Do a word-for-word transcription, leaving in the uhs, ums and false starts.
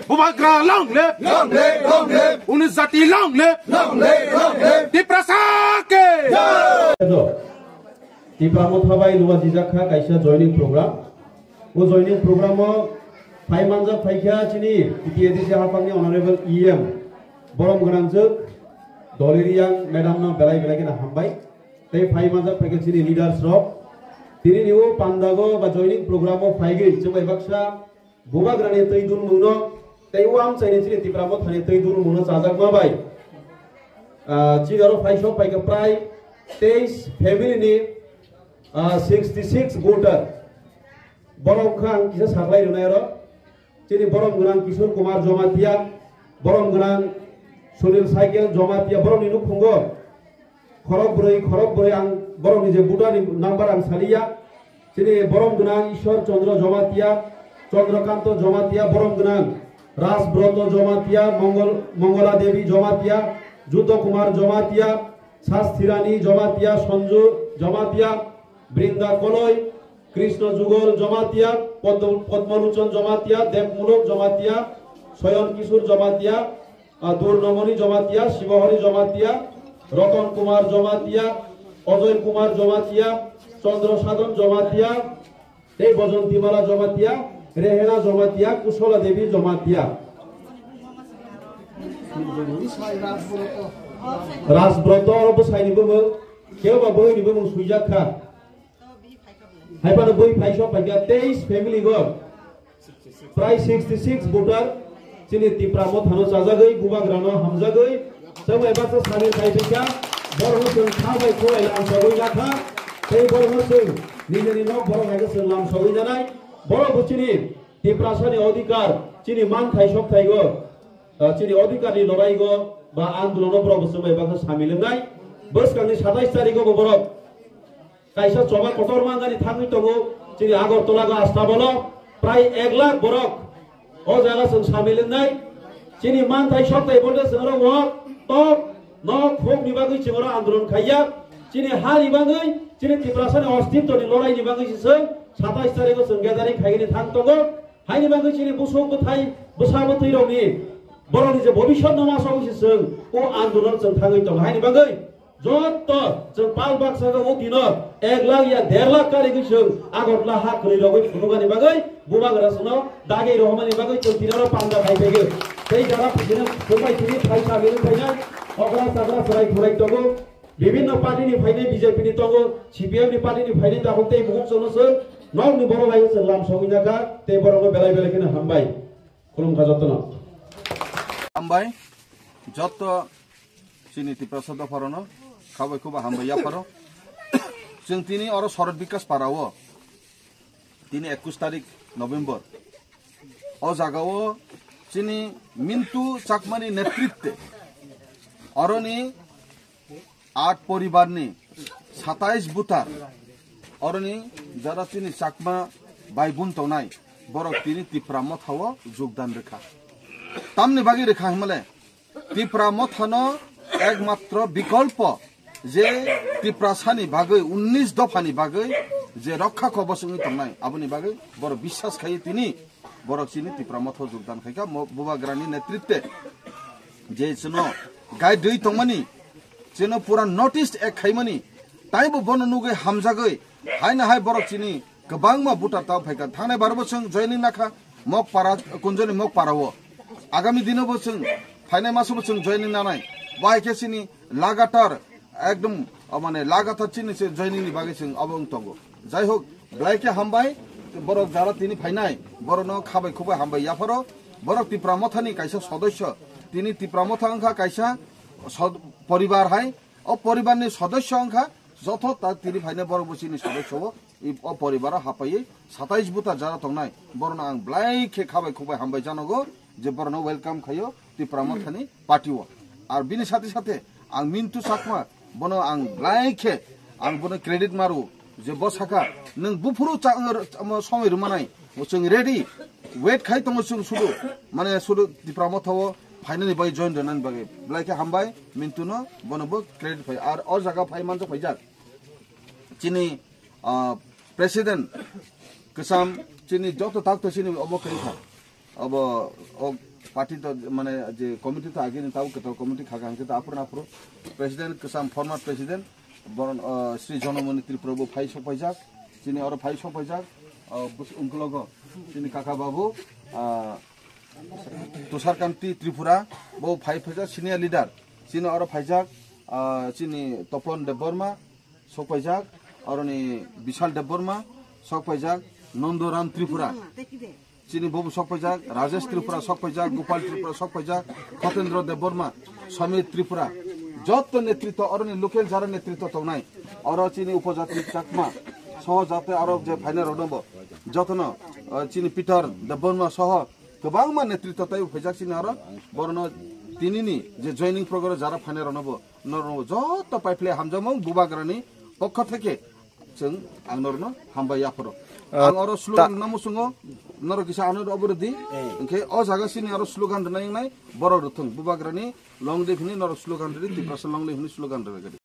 Bubagra long live! Long live, long live! Unus jati long live! Long live, long live! Tiprasa ke! Tipra Motha bai luwa jijak kha kaisa joining program. O joining program o phai manjak phaikha chini T T A D C haphangni Honorable E M Borom Gwnangjwk Doliriyang madam no belai belai kheno hambai. Tei phai manjak phaikha chini leaders rok. Tini ni o pandago ba joining program o phaigwi chwng bai baksa Bubagrani twi dulmungno tei o amchaini chini Tipra Mothani twi dulmungno chajakma bai, ah, chini oro phai sok phaikha prai teis family ni, ah, sixty six voter. Borok kha ang kisa saklai rwnai oro. Chini borom gwnang Kishore Kumar Jamatia, borom gwnang Sunil Cycle Jamatia, borokni nukhungo khorok bwrwi, khorok bwrwi ang borokni je voter ni number ang saliya. Chini borom gwnang Ishwar Chandra Jamatia, Chandra Kanto Jamatia, borom gwnang Raj Broto Jamatia, Mongol, Mongola Devi Jamatia, Juto Kumar Jamatia, Sasthirani Jamatia, Sanju Jamatia, Brinda Koloi, Krishna Jugol Jamatia, Padma-, Padmaluchan Jamatia, Devmulok Jamatia, Soyon Kishore Jamatia, ah, Durnomoni Jamatia, Shibahori Jamatia, Roton Kumar Jamatia, Ajoy Kumar Jamatia, Chandra Sadhan Jamatia, tei Bojonti Mala Jamatia, Rehena Jamatia, Kusola Devi Jamatia. Rajbroto oro bwsaini bumung, kebo ba bwrwini bumung swijak kha. Hai phano bui phai sok phaikha teis family go. Prai sixty six voter chini Tipra Mothano chajagwi, Bubagrano hamjagwi, tamo eba sa samil khai phaikha, borokno chwng kha bai khulai lamsogwi nakha, tei borokno chwng nijeni nok borok hai khe chwng lamsogwi nanai, borok bo chini Tiprasani odhikar, chini man thai sok thai go, ah, chini odhikarni lorai go, ba andolono borok bo chwng bai bakha samil wngnai, bwskangni satais tarikgo bo borok kaisa choba kotor mangani thangwi tongo, chini Agartala go Astabalo prai ek lakh borok o jaga chwng samil wngnai. Chini manthai soktai bolte chwng oro wak tok nok khokni bagwi chwng oro andolon khaiya. Chini hani bagwi, chini Tiprasani ostitwni loraini bagwi se chwng satais tarikgo chwng gathering khaigani thang tongo. Haini bagwi chini busuk bwthai bwsa bwtwi rokni borokni je bobiswt no ma sogwi se chwng o andolon chwng thangwi tongo. Haini bagwi Jotto chwng pal baksa khe o dino ek lakh ya der lakh karigwi chwng Agartala ha kwrwi rogwi phunukani bagwi Bubagra chwngno dagi rohormani bagwi chwng tini oro panda khai phaikhe. Tei jara phishino phungbai tini phai samilwi phainai okra chakra chwrai khwrai tongo. Bibinno party ni phainai, B J P ni tongo, C P M ni party ni phainai, tabuk tei bukhuk chwngno chwng nokni borok bai chwng lam sogwi nakha tei borokno belai belai kheno hambai. Khulumkha jottono. Hambai, jotto chini Tiprasa dopharano, khabai khuba hambai yapharo. Chwng tini oro Sorot Bikas Parao, tini ekush tarik November. O jagao chini Mintu Chakmani netritwe, oroni At poribarni satais butar, oroni jara chini Chakma bai bun tongnai, borok tini Tipra Mothao jogdan rwkha. Tamni bagwi rwkha hwnmale, Tipra Mothano ekmatro bikolpo je Tiprasani bagwi, unnish dophani bagwi je rokha kobos wngwi tongnai, aboni bagwi borok biswas khaio tini borok chini Tipra Motha jogdan khaikha, mo-, Bubagrani netritwe je chwngno guide rwi tongmani, chwngno pura notice ek khaimani, taibo bono nugwi hamjagwi, haino hai borok chini kwbangma voter tao phaikha. Thangnai baro bo chwng joining nakha, Mokpara, Kunjoni Mokparao. Agami dino bo chwng, phainai maso bo chwng joining nanai. Bo hai khe chini lagatar ekdom, o, mane, lagatar chini se joining ni bagwi chwng obo wng tongo. Jai hok, belai khe hambai, borok jara tini phainai, borokno khabai khubai hambai yapharo, borok Tipra Mothani kaisa sodosyo, tini Tipra Motha wngkha kaisa sod-, poribar hai, o poribarni sodosyo wngkha, joto ta tini phainai borok bo chini sodosyo bo, i, o poribaro hapaiwi satais buta jara tongnai, borokno ang belai khe khabai khubai hambai janogo, je borokno welcome khaio Tipra Mothani party o. Ar bini sathe sathe ang Mintu Chakma, bono ang belai khe ang bono credit maru je bo sakha, "Nwng buphuru cha-, omo somoi rwmanai, chwng ready, wait khai tongo chwng sudu, mane sudu Tipra Mothao phainani bagwi, join rwnani bagwi." Belai khe hambai Mintuno, bono bo credit phai. Ar o jaga phai manjak phaijak chini, ah, president kwcham, chini joto takto chini obo khe wngkha. Obo, o, Party to mane je committee to agini tau keto committee khaga hangke to aphuru aphuru president kesam former president boron, ah, Sri Jonamoni Tripura bo phai sokpaijak, chini oro phai sokpaijak, ah, bus-, ungklogo chini kaka babu, ah, Tushar Kanti Tripura bo phai phaijak senior leader, chini oro phaijak, ah, chini Topon Debbarma sokpaijak, aroni Bishal Debbarma sokpaijak, Nandoram Tripura. Chini bobo sokpaijak, Rajesh Tripura sokpaijak, Gopal Tripura sokpaijak, Khatendra Debbarma, Samir Tripura. Jotto netritto, oroni local jara netritto tongnai. Oro chini upojati Chakma, soho jate aro je phainai rokno bo. Jotono, eh, chini Peter Debbarma soho kwbangma netritto taibo phaijak chini aro. Borono tinini je joining program jara phainai rokno bo. Norok jotto paiphle hamjakmung bubagrani pokho theke. Chwng ang norokno hambai yaphoro. Ah, ang oro ta- slogan no muchungo, norok kisa ano oboro di. Eh. Hwnkhe o jaga sini aro slogan rwnai wngnai borok rwthwng. Bubagrani long live hwnwi norok slogan rwdi, Tiprasa long live hwnwi slogan rwdi.